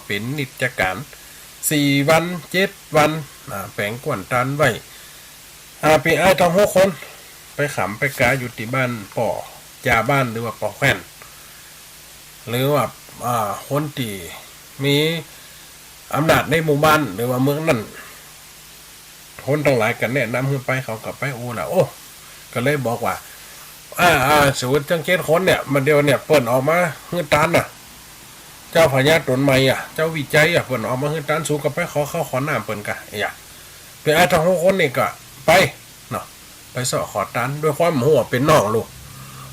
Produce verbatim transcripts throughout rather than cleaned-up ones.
เป๋นนิจการ สี่วัน เจ็ดวัน อ่า แป๋งก้วนตานไว้ อ่า ปี้อ้ายตังหกคน ไปขำไปก๋าอยู่ตี้บ้านป้อจ่าบ้าน หรือว่าป้อแคว่น หรือว่า อ่า คนตี้มีอำนาจในหมู่บ้าน หรือว่าเมืองนั้น คนตังหลายก็แนะนำหื้อไป เขาก็ไปอู้ละ โอ้ ก็เลยบอกว่า อ่า อ่า สูจังเจ็ดคนเนี่ย มาเดี๋ยวเนี่ย เปิ้นออกมาหื้อตานน่ะ เจ้าพญาต๋นใหม่อะ เจ้าวิชัยอะ เปิ้นออกมาหื้อตาน สูก็ไปขอข้าวขอน้ำเปิ้นก่ะ เอียะ ปี้อ้ายตังหกคนนี่ก็ไป เนาะ ไปเซาะขอตาน ด้วยความบ่ฮู้ว่าเป๋นน้องลูก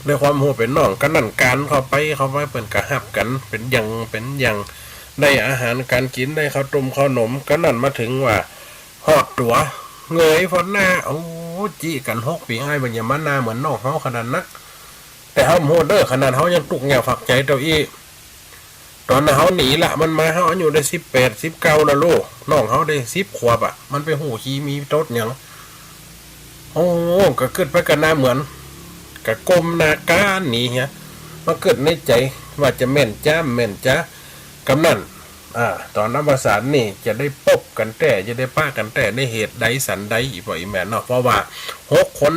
ด้วยความบ่ฮู้ว่าเป๋นน้อง ก็นั่นก๋านเข้าไป เข้าไปเปิ้นก็ฮับกั๋น เป๋นอย่าง เป๋นอย่าง ได้อาหารก๋านกิ๋น ได้ข้าวต้มข้าวหนม ก็นั่นมาเถิงว่า ฮอดตั๋ว เงยฟ้อนหน้า โอ้ จี้กั๋นหกปี้อ้าย บ่าอย่ามาหน้าเหมือนน้องเฮาขนาดนัก แต่เฮาบ่ฮู้เน่อ ขนาดเฮายังตุ๊กข์ยากฝากใจ๋เต้าอี้ ต๋อนนั้นเฮาหนีละ มันมา เฮาอายุได้สิบแปด สิบเก้านะลูก น้องเฮาได้สิบขวบอะ มันไปฮู้ขี้มีตดหยัง โอ้ ก็กึ๊ดไปกั๋นหน้าเหมือน ก็ก้มหน้าก๊านหนีเหีย มากึ๊ดในใจ๋ว่าจะแม่นจ๊า บ่แม่นจ๊า กำนั้น อ่า ต๋อนอวสานนี่จะได้ปบกั๋นแต๊ จะได้ปะกั๋นแต๊ ในเหตุใดสันใด อี่ป้ออี่แม่เนาะ เพราะว่าหกคน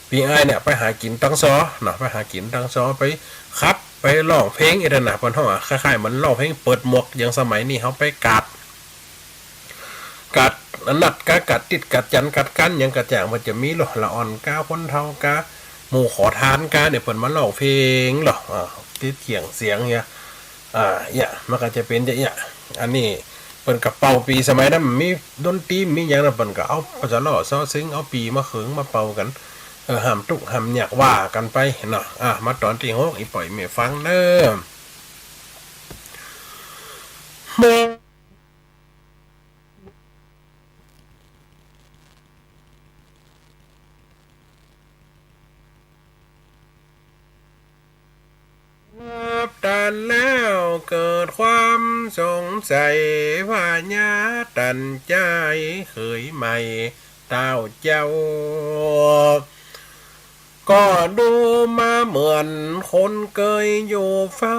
ปี้อ้ายเนี่ยไปหากิ๋นตังซอเนาะ ไปหากิ๋นตังซอ ไปขับ ไปฮ้องเพลงอี้นะ เปิ้นฮ้องอะ คล้ายๆ เหมือนฮ้องเพลงเปิดหมวก อย่างสมัยนี้เฮาไปก๋าด ก๋าดนัดกา ก๋าดติ๊ด ก๋าดจันทร์ ก๋าดกั๋น หยังก็จ้าง มันจะมีละ ละอ่อนกา คนเฒ่ากา หมู่ขอตานกาเนี่ย เปิ้นมาฮ้องเพลงละ อ่า ติ๊ดเคียงเสียงเนี่ย อ่า เนี่ย มันก็จะเป๋นอย่างเนี้ย อันนี้เปิ้นก็เป่าปี้ สมัยนั้นบ่มีดนตรี บ่มีหยังนะ เปิ้นก็เอาสะเลาะซ้อเซ็ง เอาปี้มาเขิงมาเป่ากั๋น เออ ห้ามตุ๊กข์ห้ามยากว่ากั๋นไปเนาะ อ่า มาต๋อนตี้หก อี่ป้ออี่แม่ฟังเน่อ นับตันแล้วเกิดความสงสัย พญาตันใจ๋เขยใหม่เต้าเจ้า ก็ดูมาเหมือนคนเกยอยู่เฝ้า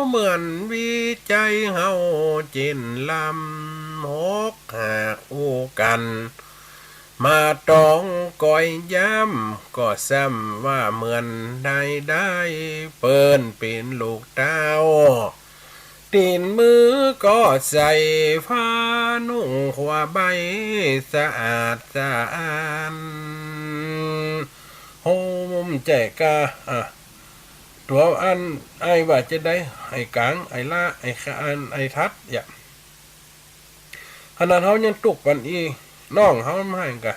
เหมือนวิชัยเฮาเจ๋นลำ หกหากอู้กั๋น มาต้องก้อยย้ำ ก็ซ้ำว่าเหมือนได้ได้ เปิ้นเป๋นลูกเต้า ตี๋นมือก็ใส่ผ้านุ่งขว้าใบ สะอาดสะอ้าน โฮมใจ๋กา อ่ะ ตั๋วอัน ไอ้ว่าจะได้ ไอ้ก๋าง ไอ้ละ ไอ้ขะ อัน ไอ้ทัด อย่า ขนาดเฮายังตุ๊กปานอี้ น้องเฮามันหันกะ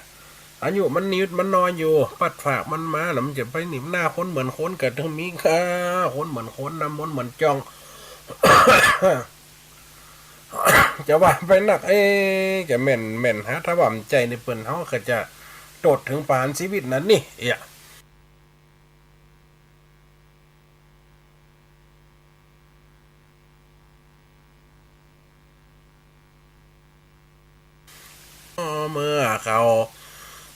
อายุมันนิดมันน้อยอยู่ ปัดฝากมันมา แล้วมันจะไปหนีบหน้าคนเหมือนคนกะ ตึงมีค่า คนเหมือนคน น้ำมนต์เหมือนจ่อง จะว่าไปนัก เอ๊ะ จะแม่น แม่นหา ถ้าว่าบ่ใจ้นี่ เปิ้นเฮาก็จะโต้ษเถิงประหารชีวิตนั้นนี่ เอ๊ะ เมื่อเขา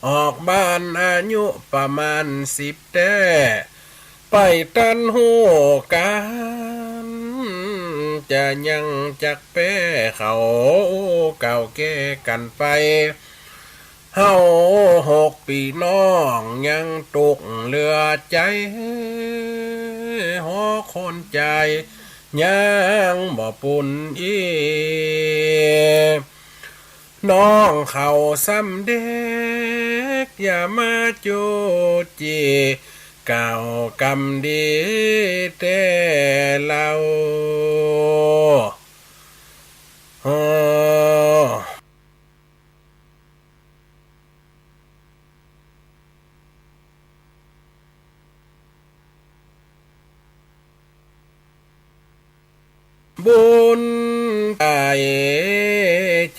ออกบ้านอายุประมาณสิบแต๊ ไปตันฮู้กั๋น จะยังจักแป๊ เขาเก่าแก่กั๋นไป เฮาหกปี้น้องยังตุ๊กข์เหลือใจ๋ หกคนใจ๋ยังบ่ปูนอี้ น้องเขาซ้ำเด็ก อย่ามาจู้จี้ กล่าวกำดีแต๊เล่า อ้อ บุญต๋าย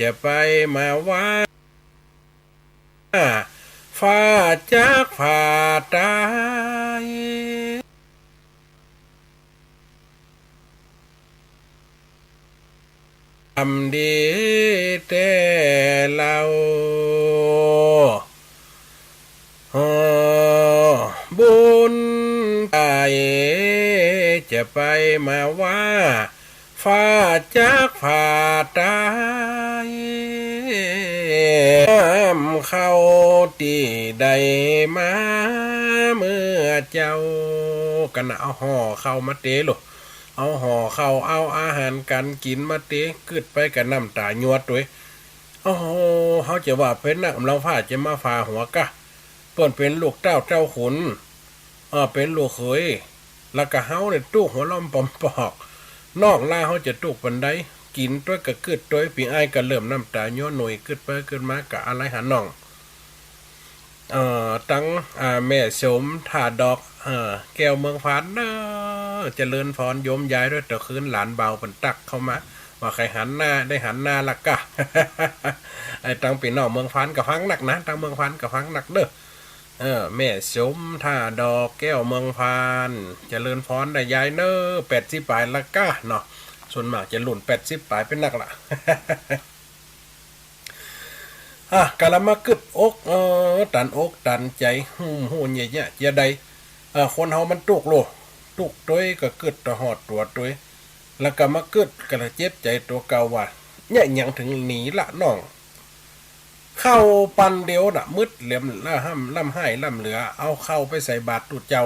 จะไปมาว่า ฟ้าจักผ่าต๋าย กำดีแต๊เล่า อ้อ บุญต๋ายจะไปมาว่า ฟ้าจักผ่าตาย น้ำเข้าตี้ได้มาเมื่อเจ๊า กั๋นนะ เอาห่อเข้ามาเต๋ลูก เอาห่อเข้า เอาอาหารก๋านกิ๋นมาเต๋ กึ๊ดไปกับน้ำต๋ายัวตวย โอ้โห เฮาจะว่าเป๋นนัก ลาวฟ้าจะมาฝ่าหัวก้า เปิ้นเป๋นลูกเต้าเจ้าขุน เออ เป๋นลูกเขย แล้วก็เฮาเนี่ยตุ๊กหัวล้อมปอมปอก น้องลาเฮาจะตุ๊กปานใด กิ๋นตวยก็กึ๊ดตวย ปี๋อ้ายก็เริ่มน้ำต๋ายัวหน่วย กึ๊ดไปกึ๊ดมาก็อาลัยหาน้อง เอ่อ ตัง อ่า แม่สมท่าดอก เอ่อ แก้วเมืองพานเน่อ เจริญพรโยมยายตวย เตื้อคืนหลานบ่าวเปิ้นตั๊กเข้ามา ว่าใค่หันหน้า ได้หันหน้าละก้า ไอ้ตังปี้น้องเมืองพานก็ฟังนักนะ ตังเมืองพานก็ฟังนักเน่อ เออ แม่สมท่าดอก แก้วเมืองพาน เจริญพรได้ยายเน่อ แปดสิบป๋ายละก้าเนาะ ส่วนมากจะรุ่นแปดสิบป๋ายเป๋นนักละ อ่ะ ก็ละมากึ๊ดอก เออ ตันอกตันใจ๋ ฮู้ฮู้เยียะเยียะเจียใด เออ คนเฮามันตุ๊กโล ตุ๊กตวยก็กึ๊ดตะหอดตั๋วตวย แล้วก็มากึ๊ดก็ละเจ็บใจ๋ตั๋วเก่าว่า เยียะหยังเถิงหนีละน้อง ข้าวปันเดียวน่ะ มึดเหลียมละห้ำ ล้ำห้ายล้ำเหลือ เอาข้าวไปใส่บาตรตุ๊เจ้า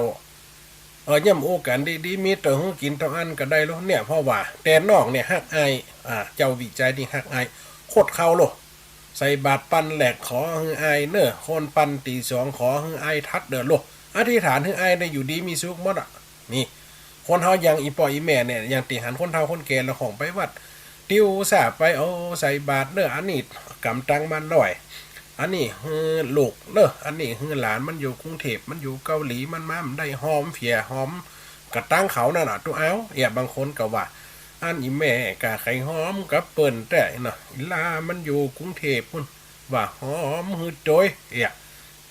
เออ เยี่ยมอู้กั๋นดีๆ มีเตื้อหื้อกิ๋นเต้าอั้นก็ได้โล เนี่ย เพราะว่า แต่น้องเนี่ยฮักอ้าย อ่า เจ้าวิจัยนี่ฮักอ้าย โคตรเข้าโล ใส่บาตรปันแรกขอหื้ออ้ายเน่อ คนปันตี้สองขอหื้ออ้ายถัดเด้อโล อธิษฐานหื้ออ้ายได้อยู่ดีมีสุขหมดอะ นี่ คนเฮาอย่างอี่ป้ออี่แม่เนี่ย อย่างตี้หันคนเฒ่าคนแก่ละห้องไปวัด ติวสาไป โอ้ ใส่บาตรเน่อ อันนี้ก๋ำตังค์มาร้อย อันนี้หื้อลูกเน่อ อันนี้หื้อหลาน มันอยู่กรุงเทพฯ มันอยู่เกาหลี มันมาบ่ได้ หอมเผียหอมกระตังเขานั่นน่ะ ตุ๊เอา เอี่ย บางคนก็ว่า อันอี่แม่ก็ใค่หอมกับเปิ้นแต๊เนาะ อี่หล้ามันอยู่กรุงเทพฯ ปุ้น ว่าหอมหื้อตวย เอี่ย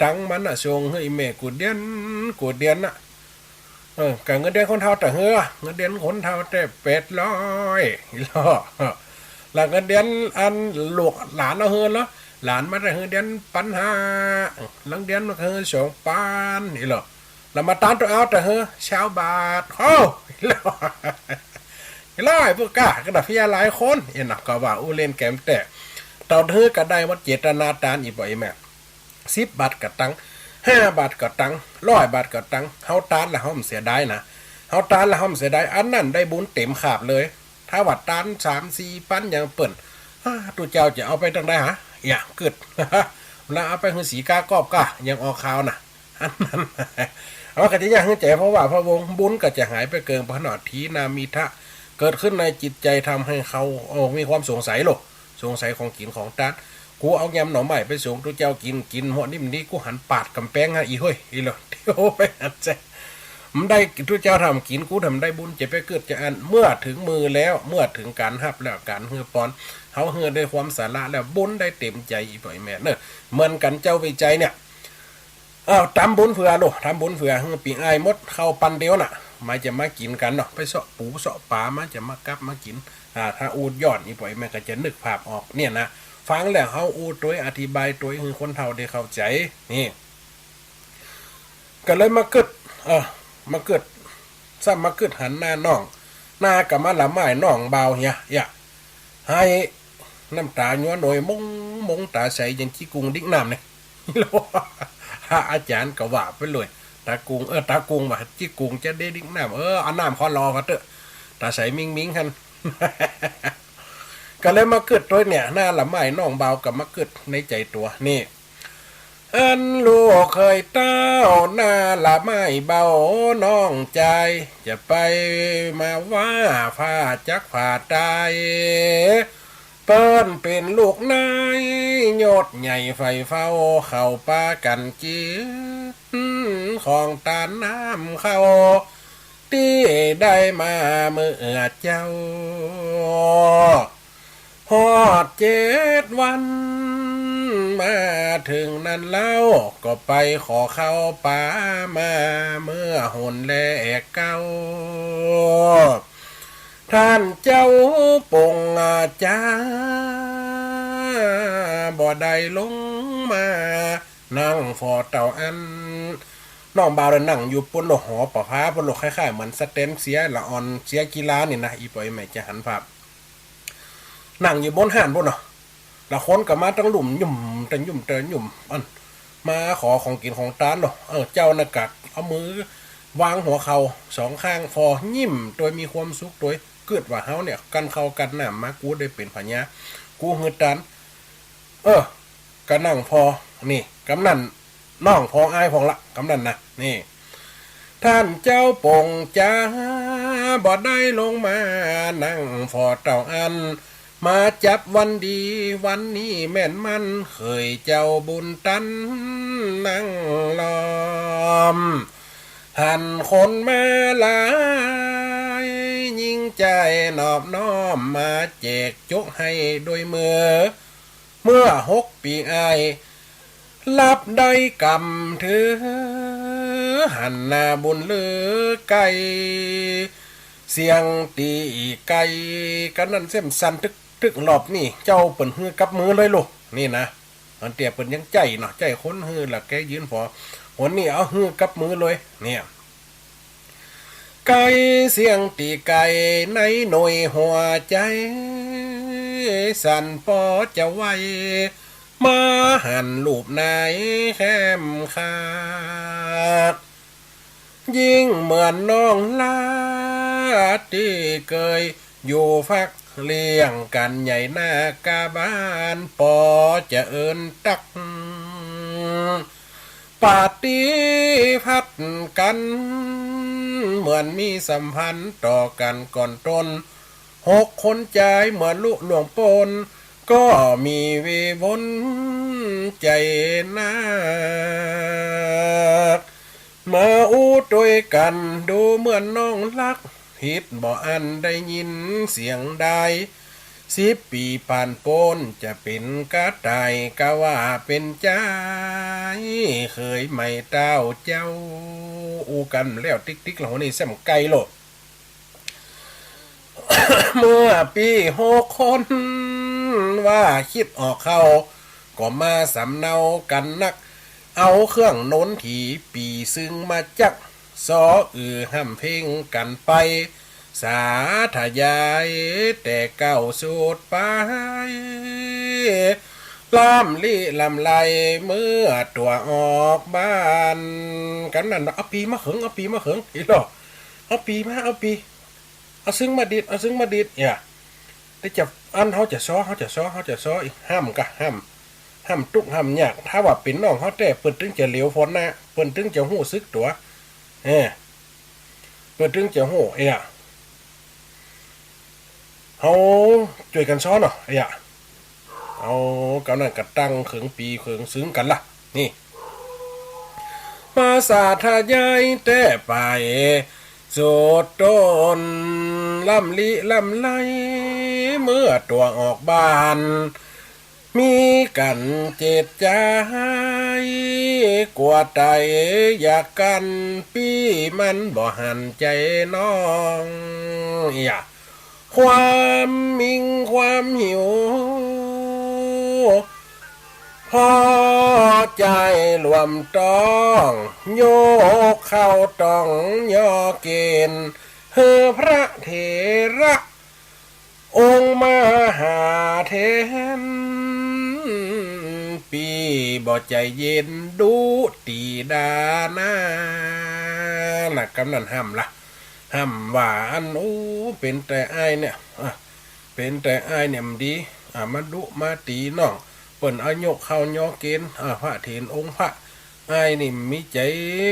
ตังค์มันน่ะส่งหื้ออี่แม่กู้เดือน กู้เดือนน่ะ เออ ก็เงินเดือนคนเฒ่าแต๊หื้อ เงินเดือนคนเฒ่าแต๊แปดร้อย อีหล่อ แล้วเงินเดือนอันลูกหลานเอาหื้อเหรอ หลานมาแต๊หื้อเดือนปันห้า หลังเดือนมันก็หื้อสองปัน อีหล่อ แล้วมาตันตุ๊เอาแต๊หื้อซาวบาท โอ้ อีหล่อ อีหล่อ ไอ้พวกก้า ก็ได้เพียหลายคน เอ็นน่ะ ก็ว่าอู้เล่นแกมแต๊ เต้าหื้อก็ได้หมด เจตนาตัน อี่ป้ออี่แม่ สิบบาทก็ตังค์ ห้าบาทก็ตังค์ ร้อยบาทก็ตังค์ เฮาตันแล้วเฮาบ่เสียดายนะ เฮาตันแล้วเฮาบ่เสียดาย อันนั้นได้บุญเต๋มขาบเลย ถ้าว่าตันสามสี่ปันอย่างเปิ้น อ้า ตุ๊เจ้าจะเอาไปตังใดหา เอี่ย กึ๊ด แล้วเอาไปหื้อสีกากอบก้า อย่างออกข่าวน่ะ อันนั้น เอาก็จะเยียะหื้อใจ๋พระว่าพระวงศ์ บุญก็จะหายไปเกิ่ง เพราะเนาะ ถีนมิทธะ เกิดขึ้นในจิตใจ๋ทำหื้อเขา โอ้ มีความสงสัยโล สงสัยของกิ๋นของตัน กูเอายำหน่อไม้ไปส่งตุ๊เจ้ากิ๋น กิ๋นหมดนี่มันดี กูหันปาดก๋ำแปงฮะ อี่เฮ้ย อี่หล่อ เดี๋ยวไปหันใจ๋ บ่ได้ตุ๊เจ้าทำกิ๋น กูทำได้บุญ จะไปกึ๊ดจะอั้น เมื่อเถิงมือแล้ว เมื่อเถิงก๋านฮับแล้ว ก๋านหื้อปอน เฮาหื้อด้วยความสาระแล้ว บุญได้เต๋มใจ๋ อี่ป้ออี่แม่เน่อ เหมือนกั๋นเจ้าวิจัยเนี่ย อ้าว ทำบุญเผื่อโล ทำบุญเผื่อหื้อปี๋อ้ายหมด ข้าวปันเดียวน่ะ มาจะมากิ๋นกั๋นเนาะ ไปเซาะปูเซาะป๋ามา จะมากับมากิ๋น อ่า ถ้าอู้ย้อน อี่ป้ออี่แม่ก็จะนึกภาพออก เนี่ยนะ ฟังแล้วเฮาอู้ตวย อธิบายตวย หื้อคนเฒ่าได้เข้าใจ๋ นี่ ก็เลยมากึ๊ด เออ มากึ๊ด ซ้ำมากึ๊ดหันหน้าน้อง หน้าก็มาละไม้น้องบ่าวเหีย เหีย ไห้ น้ำต๋ายัวหน่วยมงมง ต๋าใสอย่างจิ๊กกุงดิ๊กน้ำเนี่ย พระอาจ๋ารย์ก็ว่าไปเลย ต๋ากุง เออ ต๋ากุงว่าจิ๊กกุงจะได้ดิ๊กน้ำ เออ เอาน้ำคอลอก็เต๊อะ ต๋าใสมิงมิงหั้น ก็เลยมากึ๊ดตวยเนี่ย หน้าละไม้น้องบ่าวก็มากึ๊ดในใจ๋ตั๋ว นี่ อันลูกเขยเต้าหน้าละไม้เบาน้องจาย จะไปมาว่าฟ้าจักผ่าตาย เปิ้นเป๋นลูกนายยศใหญ่ใฝ่เฝ้า เขาปากั๋นกิ๋นของตานน้ำเข้า ตี้ได้มาเมื่อเจ๊า ฮอดเจ็ดวัน มาเถิงนั้นแล้ว ก็ไปขอข้าวป๋ามาเมื่อหนแลเก๊า ท่านเจ้าปงอาจารย์ บ่ได้ลงมา นั่งฝ่อเต้าอั้น น้องบ่าวเนี่ยนั่งอยู่บนหอประภาบน คล้ายๆ เหมือนสแตนเชียร์ละอ่อนเชียร์กีฬานี่นะ อี่ป้ออี่แม่จะหันภาพ นั่งอยู่บนฮ้านบนเนาะ ละคนก็มาตังลุ่ม ยุ่มตะยุ่มตะยุ่ม อัน มาขอของกิ๋นของตานเนาะ เออ เจ้าน่ะก็เอามือวางหัวเข่าสองข้าง ผ่อยิ้มโตยมีความสุขโตย กึ๊ดว่าเฮาเนี่ย กั๋นข้าวกั๋นน้ำมา กูได้เป๋นพญา กูหื้อตาน เออ ก็นั่งผ่อ นี่ กำนั้น น้องผ่ออ้ายพ่องละ กำนั้นนะ นี่ ต้านเจ้าป๋งจ๋า บ่ได้ลงมานั่งผ่อเต้าอั้น มาจับวันดี วันนี้แม่นมัน เขยเจ้าบุญตัน นั่งล้อม หันคนมาหลาย ยิ่งใจ๋นอบน้อม มาแจกจกหื้อโดยมือ เมื่อหกปี๋อ้าย ลับได้กำถือ หันหน้าบุญลือไกล เสียงตี้ไกล กำนั้นเส้นสั่นตึกๆ รอบนี้ เจ้าเปิ้นหื้อกับมือเลยลูก นี่นะ อันเตื้อเปิ้นยังใจ๊เนาะ ใจ๊คนหื้อละแกยืนผ่อ หนนี้เอาหื้อกับมือเลย เนี่ย ไกล เสียงตี้ไกล ในหน่วยหัวใจ๋ สั่นปอจะไหว มาหันรูปนายแคมขาด ยิ่งเหมือนน้องหล้า ตี้เกยอยู่ฟักเลี้ยงกั๋นใหญ่หน้ากาบ้าน ปอจะเอิ้นตัก ปฏิพัติกั๋น เหมือนมีสัมพันธ์ต่อกั๋นก่อนต้น หกคนจายเหมือนลุล่วงป๊น ก็มีวีวนใจ๋นัก มาอู้ตวยกั๋น ดูเหมือนน้องฮัก ผิดบ่อั้นได้ยินเสียงใด สิบปี๋ผ่านป๊น จะเป๋นกระต่าย กะว่าเป๋นจาย เขยใหม่เต้าเจ้า อู้กั๋นแล้วติ๊กๆ แล้วนี่แซ่มไกลโลด เมื่อปี๋หกคน ว่าคิดออกเข้า ก็มาสำเนากั๋นนัก เอาเครื่องนนถีปี๋ซึ่งมาจัก ซ้ออือฮ่ำเพลงกั๋นไป สาธยายแต่เก้าสูตรไป ล้ำลี้ล้ำไลเมื่อตั๋วออกบ้าน กำนั้นว่า เอาปี๋มาเขิง เอาปี๋มาเขิง อี่หล้อ เอาปี๋มา เอาปี๋ เอาซึ่งมาดีด เอาซึ่งมาดีด เนี่ย แต่จะอั้นเฮาจะซ้อ เฮาจะซ้อ เฮาจะซ้อ อีก ฮ่ำกะฮ่ำ ฮ่ำตุ๊กข์ฮ่ำยาก ถ้าว่าเป๋นน้องเฮาแต๊ เปิ้นตึงจะเหลียวฝนนะ เปิ้นตึงจะฮู้สึกตั๋ว เออ เปิ้นตึงจะฮู้ เอ้ย เฮาจ้วยกั๋นซ้อเนาะ เอ้ย เอา กำนั้นก็ตั้งเขิงปี๋เขิงซึ่งกั๋นละ นี่ มาสาธยายแต่ไปสุดต้น ล้ำลี้ล้ำไล เมื่อตั๋วออกบ้าน มีกั๋นเจ็ดจาย กั๋วต๋ายอยากกั๋น ปี้มันบ่หันใจ๋น้อง เอ้ย ความหิงความหิว พอใจ๋รวมต้อง ยกเข้าต้องยอเกณฑ์ หื้อพระเถระ องค์มหาเถร ปี้บ่ใจ๋เย็น ดุตี๋ดานา นะ กำนั้นฮ่ำละ ฮ่ำว่าอั้น โอ้ เป๋นแต่อ้ายเนี่ย อ่ะ เป๋นแต่อ้ายเนี่ยบ่ดี อ่ะ มาดุมาตี๋น้อง เปิ้นเอายกเข้ายอเกณฑ์ อ่ะ พระเถรองค์พระ อ้ายนี่บ่มีใจ๋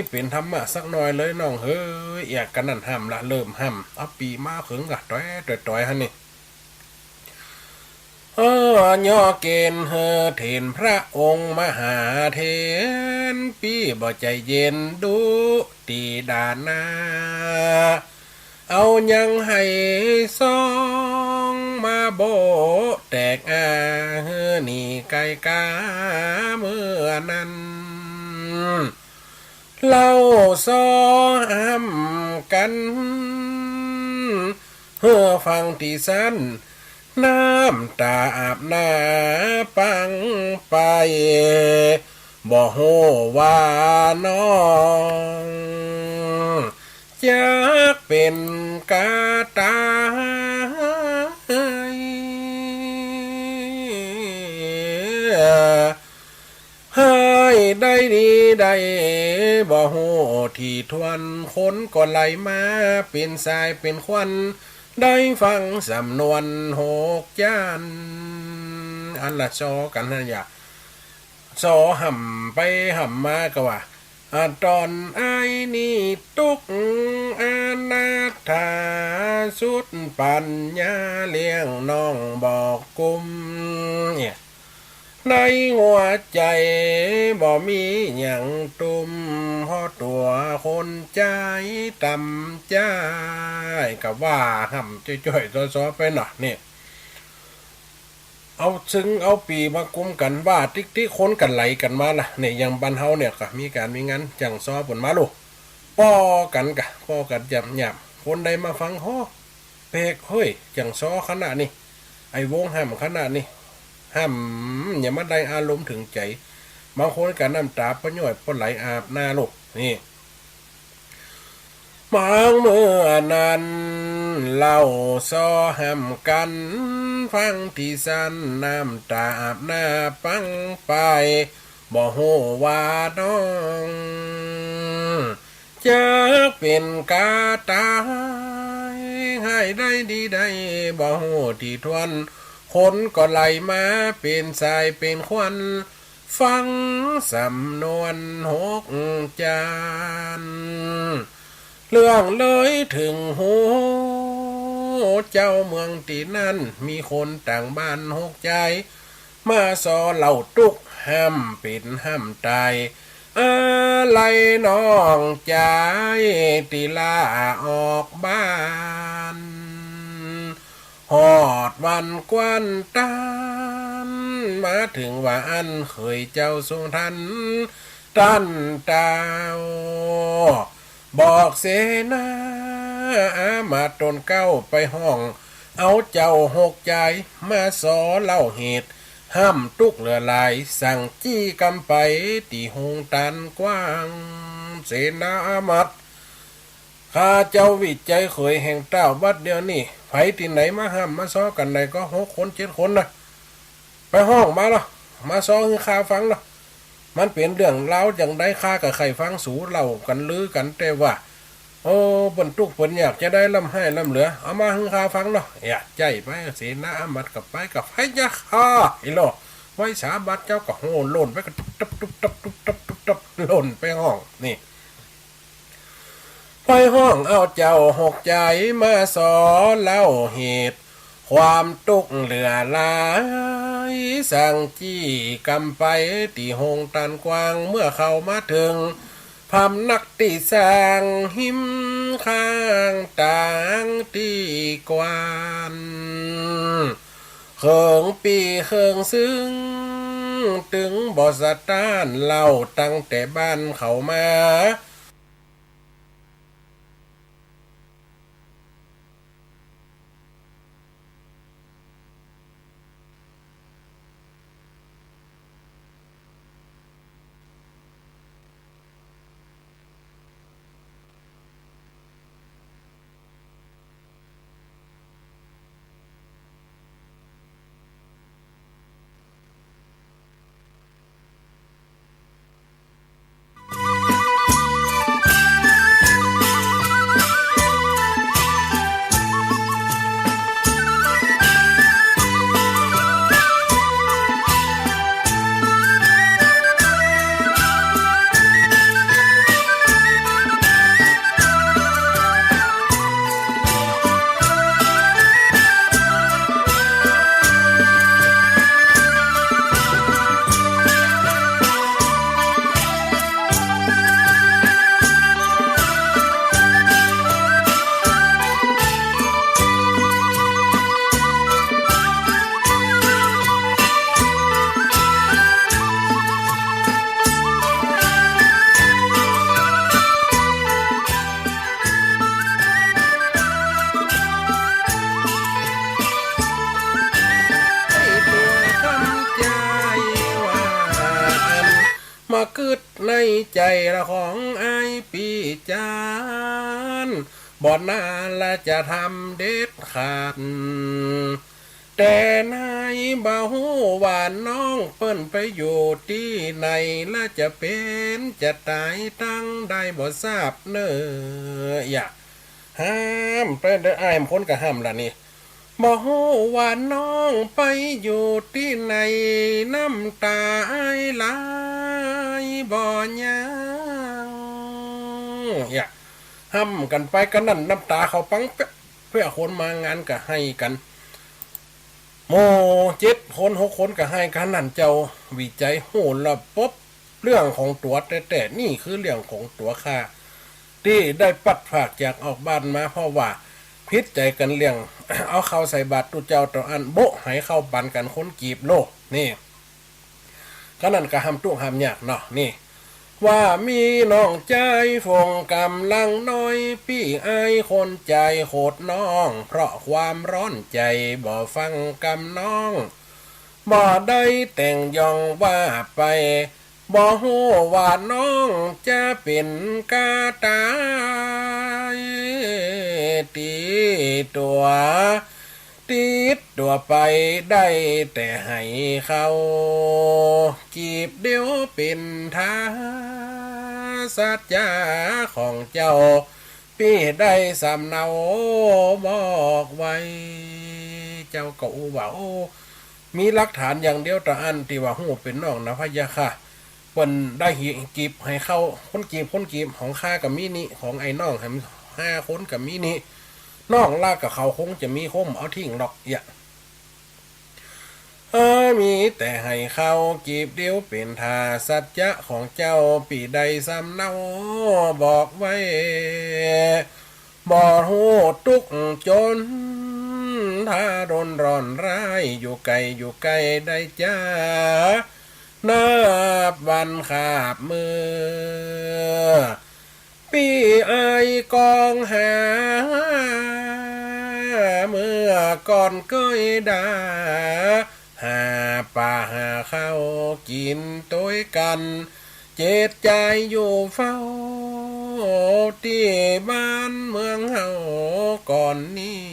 เป๋นธรรมะสักหน่อยเลยน้องเฮย เอ้ย กำนั้นฮ่ำละ เริ่มฮ่ำ เอาปี๋มาเขิงกะ ต๋อย ต๋อย ต๋อย หั้นนี่ เออ ยอเกณฑ์หื้อเถรพระองค์มหาเถร ปี้บ่ใจ๋เย็น ดุตี๋ดานา เอายังหื้อสองมาโบะแตกอา หื้อหนีไกลกาเมื่อนั้น เล่าซ้อฮ่ำกั๋น หื้อฟังตี้สั้น น้ำต๋าอาบหน้าปังไป บ่ฮู้ว่าน้องจักเป๋นกาใด หายได้ดีได้บ่ฮู้ถี่ถ้วน คนก็ไหลมาเป๋นสายเป๋นขวัญ ได้ฟังสำนวนหกจาน อันละซ้อกั๋นหั้นยะ ซ้อห่ำไปห่ำมาก็ว่า อะ ต๋อนอ้ายนี้ตุ๊กข์อนาถาสุดปั๋ญญา เลี้ยงน้องบ่กุ้ม เนี่ย ในหัวใจ๋บ่มีหยังตุ้ม เพราะตั๋วคนใจ๋ต่ำจ้อย ก็ว่าห่ำจ้อยๆ ซ้อๆ ไปเนาะ เนี่ย เอาซึ่งเอาปี๋มากุมกั๋น ว่าติ๊กๆ คนกั๋นไหลกั๋นมาละ เนี่ย อย่างบ้านเฮาเนี่ยก็มีก๋านมีงาน จั่งซ้อเปิ้นมาลูก ป้อกั๋นกะ ป้อกั๋นหยาบๆ คนใดมาฟัง โห แปลกเฮ้ย จั่งซ้อขนาดนี้ ไอ้วงห่ำขนาดนี้ ห่ำยังบ่ได้อารมณ์เถิงใจ๋ บางคนก็น้ำต๋าป้อย้อยป้อไหลอาบหน้าลูก นี่ บางเมื่อนั้น เล่าซ้อห่ำกั๋น ฟังตี้สั้น น้ำต๋าอาบหน้าปังไป บ่ฮู้ว่าน้องจักเป๋นกาใด หายได้ดีได้บ่ฮู้ถี่ถ้วน คนก็ไหลมาเป๋นสายเป๋นขวัญ ฟังสำนวนหกจาน เรื่องเลยเถิงหูเจ้าเมืองตี้นั่น มีคนต่างบ้านหกใจ๋ มาซ้อเล่าตุ๊กข์ห่ำเป๋นห่ำต๋าย อาลัยน้องใจ๋ตี้ลาออกบ้าน ฮอดวันกว้านต้าน มาเถิงว่าอั้นเขยเจ้าทรงทัน ต้านเต้า บอกเสนาอามาตย์ต๋นเก๊าไปฮ้อง เอาเจ้าหกใจ๋มาซ้อเล่าเหตุ ห่ำตุ๊กข์เหลือหลาย สั่งจี้กำไปตี้โฮงตานกว้าง เสนาอามาตย์ ข้าเจ้าหวิดใจ๋เขยแห่งเต้าบัดเดี๋ยวนี้ ใผตี้ไหนมาห่ำมาซ้อกั๋นใดก็หกคนเจ็ดคนนะ ไปฮ้องมาเนาะ มาซ้อหื้อข้าฟังเนาะ มันเป๋นเรื่องราวจั่งใดข้าก็ใค่ฟังสูเล่ากั๋นลือกั๋น แต่ว่า โอ้ เปิ้นตุ๊กข์เปิ้นยากจะใด ร่ำไห้ร่ำเหลือ เอามาหื้อข้าฟังเนาะ เยียะ ใจ้ไป เสนาอามาตย์ก็ไป ก็ไปยะค่ะ อีหล่อ ไว้สาบาทเจ้าก็โห่หล่นไปก็ตุ๊บตุ๊บตุ๊บตุ๊บตุ๊บตุ๊บตุ๊บ หล่นไปฮ้อง นี่ ไปฮ้องเอาเจ้าหกใจ๋มาซ้อเล่าเหตุ ความตุ๊กข์เหลือหลาย สั่งจี้กำไปตี้โฮงตานกว้าง เมื่อเข้ามาเถิง พำนักตี้สร้างฮิมข้างตางตี้กว้าน เคิงปี้เคิงซึ่ง ตึงบ่สะต้านเล่าตั้งแต่บ้านเข้ามา มากึ๊ดในใจ๋ละของอ้ายปี้จ๋าน บ่น่าละจะทำเด็ดขาด แต่นายบ่ฮู้ว่าน้องเปิ้นไปอยู่ตี้ไหน ละจะเป๋นจะต๋ายตังใดบ่ทราบเน่อ อย่า ห้ามเปิ้นเด้อ อ้ายคนก็ห้ามละนี่ บ่ฮู้ว่าน้องไปอยู่ตี้ไหน น้ำต๋าอ้ายไหลบ่ยั้ง อย่า ห้ามกั๋นไปกั๋นนั้น น้ำต๋าเขาปังเป๊ะ เปื้อคนมางานก็ไห้กั๋น หมู่เจ็ดคนหกคนก็ไห้กั๋นนั้น เจ้าวิจัยฮู้ละปบ เรื่องของตั๋วแต๊ๆ นี่คือเรื่องของตั๋วข้า ตี้ได้ปัดผากจากออกบ้านมา เพราะว่าผิดใจ๋กั๋นเรื่อง เอาข้าวใส่บาตรตุ๊เจ้าเต้าอั้น โบ๊ะ ไหข้าวปันกั๋นคนกีบโล นี่ ก็นั้นก็ห้ามตุ๊กข์ห้ามยากเนาะ นี่ ว่ามีน้องจายฝงก๋ำลังน้อย ปี้อ้ายคนจายโขดน้อง เพราะความร้อนใจ๋บ่ฟังกำน้อง บ่ได้แต่งยองว่าไป บ่ฮู้ว่าน้องจะเป๋นกาต๋าย ติดตั๋ว ติดตั๋วไปได้แต่ไหข้าว กีบเดียวเป๋นท่าสัจจะของเจ้า ปี้ได้สำเนาบอกไว้ เจ้าก็อู้ว่า โอ้ มีหลักฐานอย่างเดียวเต้าอั้นตี้ว่าฮู้เป๋นน้องนะพะยะค่ะ เปิ้นได้หี กีบไหข้าว คนกีบ คนกีบ ของข้าก็มีนี่ ของไอ้น้องแหมห้าคนก็มีนี่ น้องละก็เขาคงจะมี คงบ่เอาทิ้งดอก อย่า เออ มีแต่ไหข้าวกีบเดียวเป๋นท่าสัจจะของเจ้า ปี้ได้สำเนาบอกไว้ บ่ฮู้ตุ๊กข์จน ถ้าดนร้อนร้าย อยู่ไก๋อยู่ใก้ได้จ้า นับวันคาบมื้อ ปี้อ้ายกองหา เมื่อก่อนเกยดา หาป่าหาข้าวกิ๋นตวยกั๋น เจ็ดจายอยู่เฝ้า ตี้บ้านเมืองเฮาก่อนนี้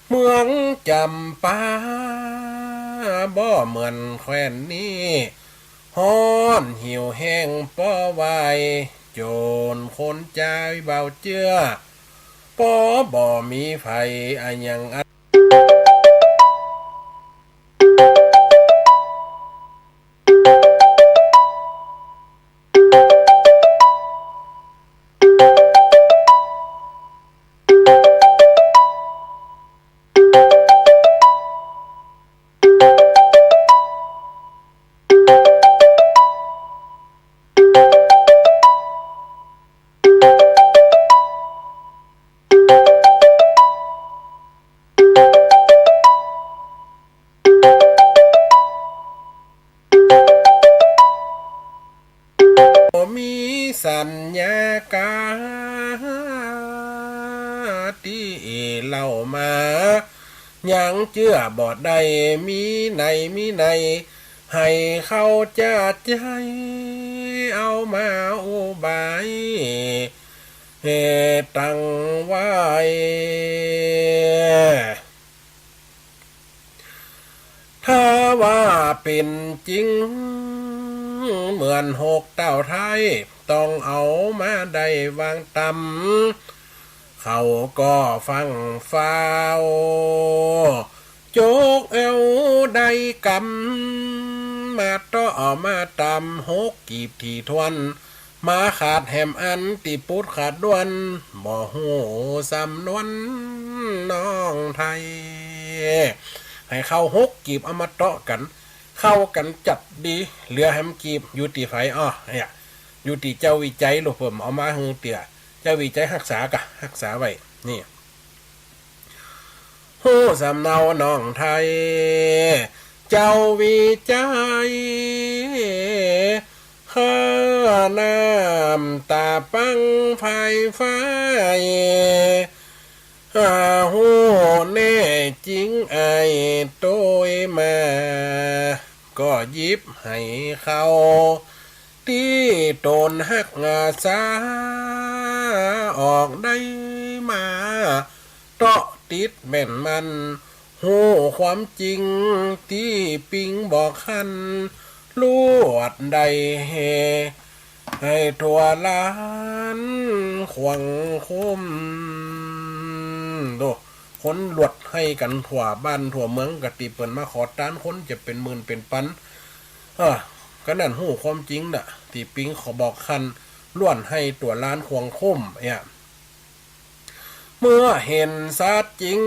เมืองจ๋ำปา บ่เหมือนแคว้นนี้ ฮ้อนหิวแห้งป้อไหว โจรคนจายเบาเจื้อ ป้อบ่มีไผอะหยังอันมีสัญญากา ตี้เล่ามา ยังเจื้อบ่ได้ มีใน มีใน ไหข้าวจะใจ๊ เอามาอุบาย เหตุตั้งไว้ ถ้าว่าเป๋นจริง เหมือนหกเต้าไท้ ต้องเอามาได้วางต๋ำ เขาก็ฟั่งฟ้าว จกเอาได้กำ มาเตาะมาต๋ำ หกกีบถี่ถ้วน มาขาดแหมอันตี้ปุดขาดด้วน บ่ฮู้สำนวนน้องไท้ ไหข้าวหกกีบเอามาเตาะกั๋น เข้ากั๋นจัดดี เหลือแหมกีบ อยู่ตี้ใผอ้อ เนี่ย อยู่ตี้เจ้าวิจัยลูก เปิ้นเอามาหื้อเตื้อ เจ้าวิจัยฮักษากะฮักษาไว้ นี่ ฮู้สำเนาน้องไท้ เจ้าวิจัย ข้าน้ำต๋าปังไฟไฟ หาฮู้แน่จริงอ้ายโตยมา ก็หยิบหื้อเขา ตี้ต๋นฮักหาสา ออกได้มา เตาะติดแม่นมัน ฮู้ความจริงตี้ปิ๊งบอกคัน ลวดได้แห่ หื้อทั่วล้านขวางคุ้ม โด คนลวดหื้อกั๋นทั่วบ้านทั่วเมือง กะตี้เปิ้นมาขอตานคนจะเป๋นหมื่นเป๋นปัน เออ ก็นั่นฮู้ความจริงน่ะ ตี้ปิ๊งเขาบอกคัน ลวดหื้อทั่วล้านขวางคุ้ม เนี่ย เมื่อหันสัตว์จริง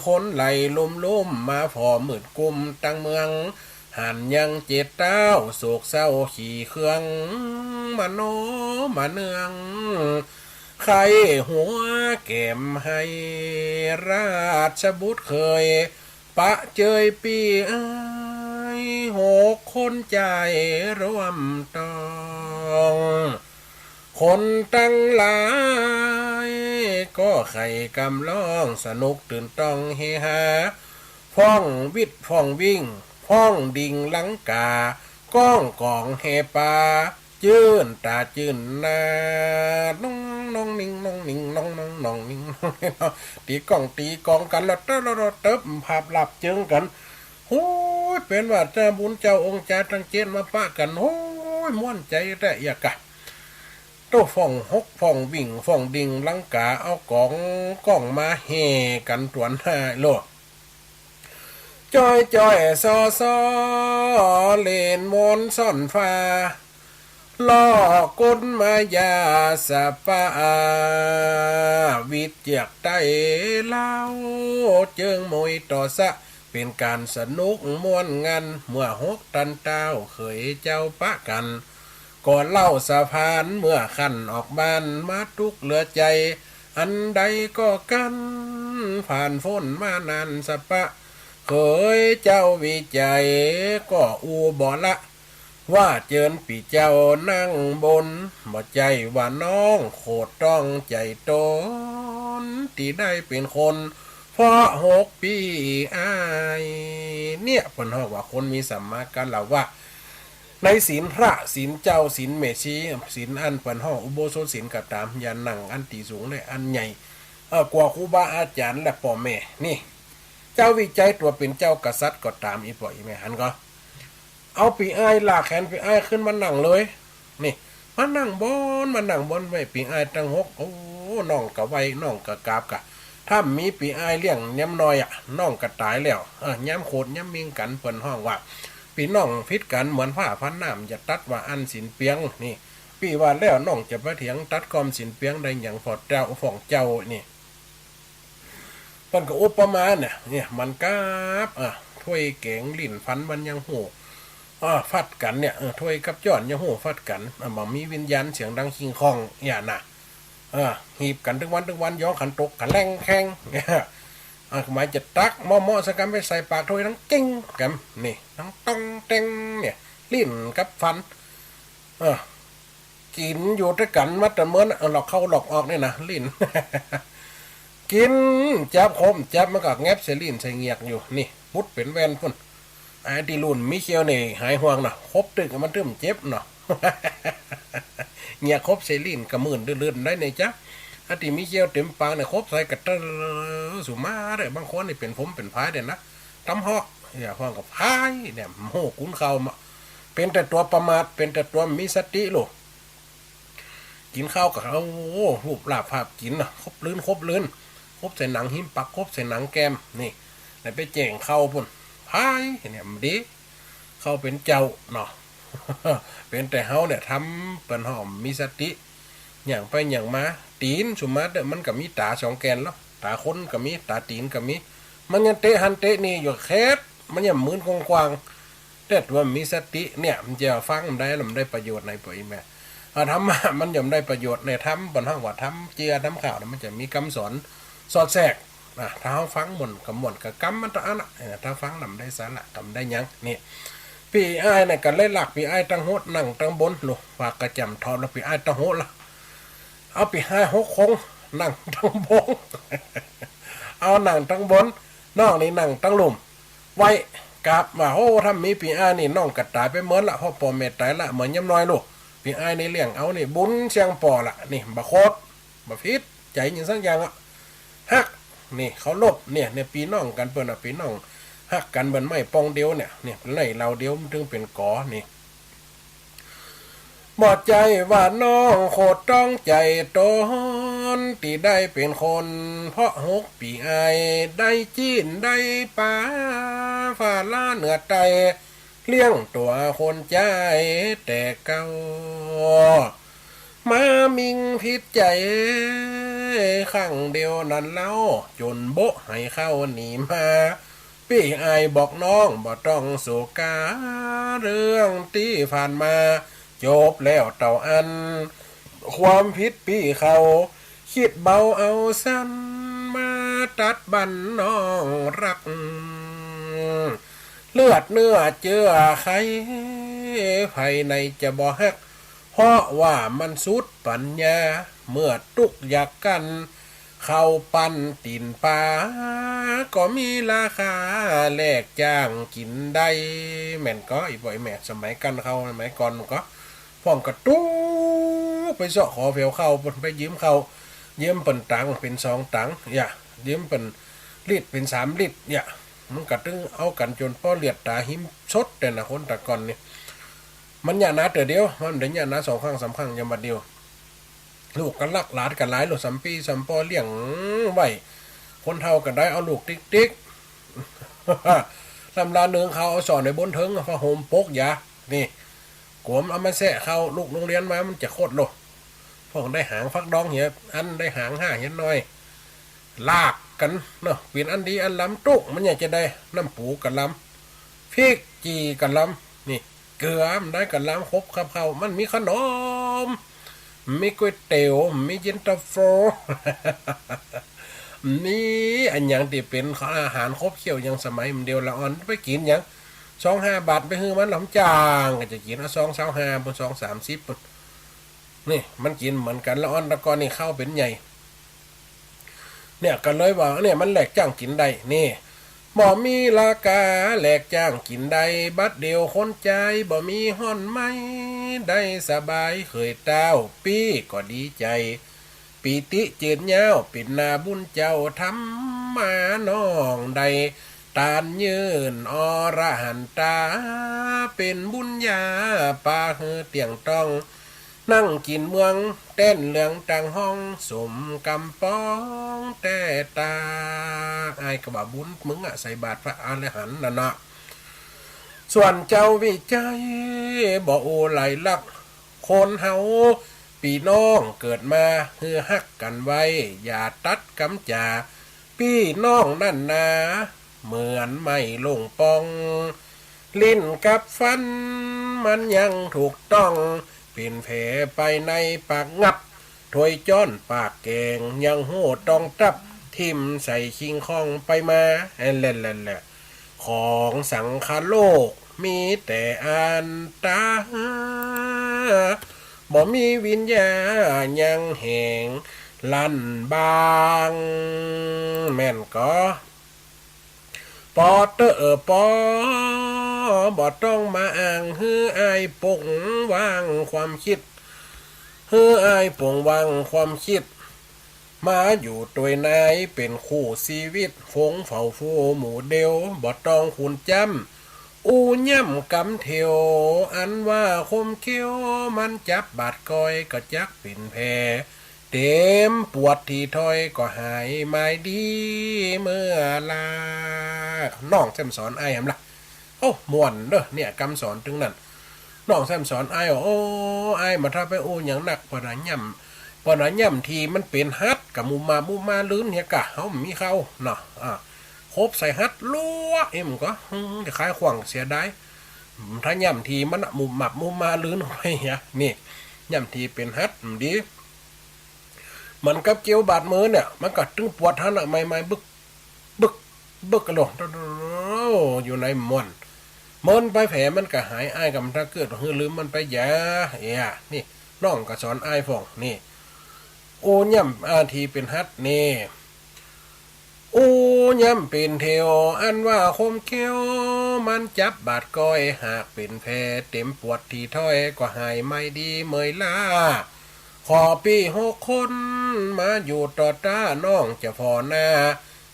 คนไหลลุ่มๆ มาผ่อมืดกุ้มตังเมือง หันยังเจ็ดเต๊า โศกเศร้าขี้เคือง มโนมาเนือง ใค่หัวแก้มหื้อ ราชบุตรเขย ปะเจยปี้อ้าย หกคนใจ๋ร่วมตอง คนตังหลายก็ใค่กำลอง สนุกตื่นต้องเฮฮา ฟ้องวิดฟ้องวิ่ง ฟ้องดิ่งลังกา ก้องก๋องแห่ปา จื้นต๋าจื้นหน้า น้องน้องนิงน้องนิง น้องน้องน้องนิง น้องนิง ตีก้องตีก๋องกั๋นแล้ว เต๊อะแล้วเต๊อะ เติบผับหลับเจิงกั๋น โอ้ย เป๋นว่าเจ้าบุญเจ้าองค์จาตังเจ็ดมาปะกั๋น โอ้ย ม่วนใจ๋แต๊เยียะกะ โต้ฟ้องหกฟ้องวิ่งฟ้องดิ่งลังกา เอาก๋องก้องมาแห่กั๋นตวนหน้าโลด จ้อยจ้อยซ้อซ้อ เล่นมนต์ซ่อนฝา ล่อก๋นมายาสะปะ วิดเจือกไต้เล้า เจิงมวยต่อสะ เป๋นก๋านสนุกม่วนงัน เมื่อหกตันเต๊าเขยเจ้าปะกั๋น ก็เล่าสะพานเมื่อคันออกบ้าน มาตุ๊กเหลือใจ๋ อันใดก็กั๋น ผ่านฟ้นมานานสะปะ เขยเจ้าวิจัยก็อู้บ่ละ ว่าเจิญปี้เจ้านั่งบน บ่ใจ้ว่าน้องโขดต้องใจ๋ต๋น ตี้ได้เป๋นคน เพราะหกปี้อ้าย เนี่ย เปิ้นฮ้องว่าคนมีสัมมาคารวะ ในศีลพระ ศีลเจ้า ศีลแม่ชี ศีลอันเปิ้นฮ้องอุโบสถศีลก็ต๋าม อย่านั่งอันตี้สูงและอันใหญ่ เออ กั๋วครูบาอาจ๋ารย์และป้อแม่ นี่ เจ้าวิจัยตั๋วเป๋นเจ้ากษัตริย์ก็ต๋าม อี่ป้ออี่แม่หันก่อ เอาปี้อ้ายลากแขนปี้อ้ายขึ้นมานั่งเลย นี่ มานั่งบน มานั่งบนไว้ ปี้อ้ายตังหก โอ้ น้องก็ไหว้ น้องก็กราบกะ ถ้าบ่มีปี้อ้ายเลี้ยงยามน้อยอะ น้องก็ต๋ายแล้ว เออ ยามโขดยามมิ่งกั๋น เปิ้นฮ้องว่า ปี้น้องผิดกั๋นเหมือนฟ้าฟันน้ำ อย่าตัดว่าอั้นศีลเปียง นี่ ปี้ว่าแล้วน้องจะไปเถียงตัดความศีลเปียงได้หยัง ฟ้องเจ้า ฟ้องเจ้า นี่ เปิ้นก็อุปมาเนี่ย เนี่ย มันกับ อ่ะ ถ้วยแก๋ง ลิ้นฟันมันยังฮู้ อ่า ฟัดกั๋นเนี่ย เออ ถ้วยกับจ๊อนยังฮู้ฟัดกั๋น อ่ะ บ่มีวิญญาณเสียงดังคิงคอง อย่านะ เออ หีบกั๋นตึงวันตึงวัน ย้องกั๋นตกกั๋นแล่งแค้ง อ่ะ หมายจะตักเหมาะๆ สักกำไปใส่ปากถ้วยดังเก้งกำ นี่ ดังต้องเต็ง เนี่ย ลิ้นกับฟัน เออ กิ๋นอยู่ตวยกั๋นมาแต่เมิน เออ หลอกเข้าหลอกออกเนี่ยนะ ลิ้น กิ๋นจั๊บคมจั๊บมันก็แงบใส่ลิ้นใส่เหงือกอยู่ นี่ ปุดเป๋นแว่นปุ้น ไอ้ตี้ลุ่นมีเขี้ยวนี่หายห่วงเนาะ คบตึกมันตึมเจ็บเนาะ เหงือกคบใส่ลิ้นก็มื่นลื่นๆ ได้เนี่ยจ๊ะ อันตี้มีเขี้ยวเต๋มปากเนี่ยคบใส่กะเตอ สุมาเด้อ บางคนนี่เป๋นผมเป๋นพายเด้อนะ ต๋ำฮอก เนี่ย ฮ้องกับพายเนี่ย โอ้โห กุนข้าวมา เป๋นแต่ตั๋วประมาท เป๋นแต่ตั๋วมีสติลูก กิ๋นข้าวก็ โอ้โห รูปร่างภาพกิ๋นน่ะ คบลื่น คบลื่น คบใส่หนังฮิ้มปาก คบใส่หนังแก้ม นี่ แล้วไปแจ้งข้าวปุ้น พาย เนี่ย มันดี ข้าวเป๋นเจ้าเนาะ เป๋นแต่เฮาเนี่ย ทำเปิ้นฮ้องมีสติ ย่างไปย่างมา ตี๋นสุมาเด้อ มันก็มีต๋าสองแกนเนาะ ต๋าคนก็มี ต๋าตี๋นก็มี มันยังเตะหั้นเตะนี่อยู่ แคบ มันยังมืนกว้างๆ แต่ตั๋วมีสติเนี่ย มันจะฟังมันได้ แล้วมันได้ประโยชน์ในป่ออี่แม่ อ่า ธรรมะมันย่อมได้ประโยชน์ในธรรม เปิ้นฮ้องว่าธรรมเจือธรรมข้าวนะ มันจะมีกำสอนสอดแทรก อ่ะ ถ้าเฮาฟังม่วนก็ม่วน ก็กำมันตะอั้นน่ะ เออ ถ้าฟังแล้วมันได้สาระ ก็มันได้หยัง นี่ ปี้อ้ายน่ะก็เลยลากปี้อ้ายตังหกนั่งตังบน ลูก ปากกระจ่ำทอบแล้วปี้อ้ายตังหกละ เอาปี้อ้ายหกคง นั่งตังบน เอานั่งตังบน น้องนี่นั่งตังลุ่ม ไหว้ กับว่า โอ้ ถ้ามีปี้อ้ายนี่น้องก็ต๋ายไปเมินละ เพราะป้อแม่ต๋ายละ เหมือนยามน้อยลูก ปี้อ้ายนี่เลี้ยงเอานี่ บุญเสี้ยงป้อละ นี่ บ่โขด บ่ผิดใจ๋หยังสักอย่างอะ ฮัก นี่ เคารพ เนี่ย เนี่ย ปี้น้องกั๋นเปิ้นอะ ปี้น้องฮักกั๋นเหมือนไม้ป่องเดียวเนี่ย เนี่ย ไม้เหล่าเดียวมันตึงเป๋นก๋อ นี่ บ่ใจ้ว่าน้องโขดต้องใจ๋ตน ตี้ได้เป๋นคน เพราะหกปี้อ้ายได้จีนได้ป๋า ฝ่าลาเหนือใต้ เลี้ยงตั๋วคนใจ๊แต่เก่า มามิงผิดใจ๋ ครั้งเดียวนั้นเล่า จ๋นโบ๊ะหื้อเขาหนีมา ปี้อ้ายบอกน้องบ่ต้องโศกา เรื่องตี้ผ่านมา จบแล้วเต้าอั้น ความผิดปี้เขา คิดเบาเอาสัน มาตัดบั้นน้องฮัก เลือดเนื้อเจื้อใค ใผไหนจะบ่ฮัก เพราะว่ามันสุดปั๋ญญา เมื่อตุ๊กข์ยากกั้น ข้าวปั้นตี๋นป๋า ก็มีราคาแลกจ้างกิ๋นได้ แม่นก่อ อี่ป้ออี่แม่ สมัยกั๋น ข้าวสมัยก่อนก่อ พ่องก็ตุ๊กไปเซาะขอแผวข้าวเปิ้น ไปยืมข้าว ยืมเปิ้นตังค์เป๋นสองตังค์ อย่า ยืมเปิ้นลิตรเป๋นสามลิตร อย่า มันก็ตึงเอากั๋นจ๋นป้อเลียดต๋าหิมสดแต่นะ คนแต่ก่อนนี่ มันเยียะหนาเตื้อเดียว มันบ่ได้เยียะหนาสองครั้งสามครั้ง ยามบัดเดียว ลูกก็ฮัก หลานก็หลาย ลูกสามปี้สามป้อเลี้ยงไว้ คนเฒ่าก็ได้เอาลูกติ๊กๆ ลำลานึ่งข้าว เอาซ้อนไว้บนเถิง ผ้าห่มปก อย่า นี่ กั๋วมันเอามาแซะข้าวลูกโฮงเฮียนมา มันจะโคตรโล พ่องได้หางฟักดองเหียอัน ได้หางห้าเหียน้อย ลากกั๋นเนาะ เป๋นอันดีอันล้ำ ตุ๊กมันอยากจะได้ น้ำปูก็ล้ำ พริกจี่ก็ล้ำ นี่ เกลือมันได้ก็ล้ำ ครบครับข้าว มันมีขนม มีก๋วยเตี๋ยว มีเย็นตาโฟ มีอะหยังตี้เป๋นอาหารขบเขี้ยว อย่างสมัยมันเดียว ละอ่อนไปกิ๋นหยัง ซองห้าบาทไปหื้อมัน ละมันจ้างก็จะกิ๋น เอาซองซาวห้า ปุ้น ซองสามสิบ ปุ้น นี่ มันกิ๋นเหมือนกั๋น ละอ่อนแต่ก่อนนี่ข้าวเป๋นใหญ่ เนี่ย ก็เลยว่า เนี่ย มันแลกจ้างกิ๋นได้ นี่ บ่มีราคาแลกจ้างกิ๋นได้ บัดเดี่ยวคนใจ๊บ่มีฮ้อนไหม้ ได้สบายเขยเต้า ปี้ก็ดีใจ๋ ปีติเจิดยาว เป๋นนาบุญเจ้าทำมา น้องได้ตานยื่นอรหันตา เป๋นบุญญาปาหื้อเตี้ยงต้อง นั่งกิ๋นเมืองแต้นเหลืองตังห้อง สมกำปองแต๊ตา อ้ายก็ว่าบุญมึงอะ ใส่บาตรพระอรหันต์นั่นนะ ส่วนเจ้าวิชัยบ่อู้หลายลัก คนเฮาปี้น้องเกิดมา หื้อฮักกั๋นไว้ อย่าตัดกำจ๋า ปี้น้องนั่นนา เหมือนไม้ล่งป่อง ลิ้นกับฟันมันยังถูกต้อง เป๋นแผลไปในปากงับ ถ้วยจ๊อนปากแก๋ง ยังฮู้ต้องตับ ถิ่มใส่คิงคองไปมา แหละแหละแหละ ของสังคโลกมีแต่อันต๋า บ่มีวิญญาณยังแหงลั่นบาง แม่นก่อ ปอเต๊อะ เออ ปอ บ่ต้องมาอ้าง หื้ออ้ายปงวางความกึ๊ด หื้ออ้ายปงวางความกึ๊ด มาอยู่ตวยนายเป๋นคู่ชีวิต ฟงเฝ้าฟูหมู่เดียว บ่ต้องขุนจ้ำ อู้ย่ำกำเถียว อันว่าคมเขี้ยว มันจับบาดก้อย ก็จักเป๋นแผล เต็มปวดตี้ถ้อย ก็หายหมายดีเมื่อลา น้องแซมสอนอ้ายหำละ โอ้ ม่วนเน่อ เนี่ย กำสอนตึงนั้น น้องแซมสอนอ้ายว่า โอ้ อ้ายมาถ้าไปอู้หยังนัก ปะนะ ย่ำ ปะนะ ย่ำตี้มันเป๋นฮัด กะมุมา มุมา ลื้นเหียกะ เฮามีเข้าเนาะ อ่า คบใส่ฮัดลัว เอ็มก็ อืม จะขายขว้างเสียดาย ถ้าย่ำตี้มันอะ มุบมับ มุมา ลื้นไปเหีย นี่ ย่ำตี้เป๋นฮัด มันดี เหมือนกับเจียวบาดมือเนี่ย มันก็ตึงปวดหั้นน่ะ ใหม่ๆ บึก บึก บึกกะโล อยู่ในม่วน เมินไปแผลมันก็หาย อ้ายกำถ้าเกิดหื้อลืมมันไปอย่า เอีย นี่ น้องก็สอนอ้ายพ่อง นี่ โอ้ ย่ำตี้เป๋นฮัด นี่ อู้ ย่ำเป๋นเทว อันว่าคมเขี้ยว มันจับบาดก้อย หากเป๋นแผลเต๋มปวดตี้ถ้อย ก็หายไม้ดีเมยล้า ขอปี้หกคน มาอยู่ต่อต้า น้องจะผ่อหน้า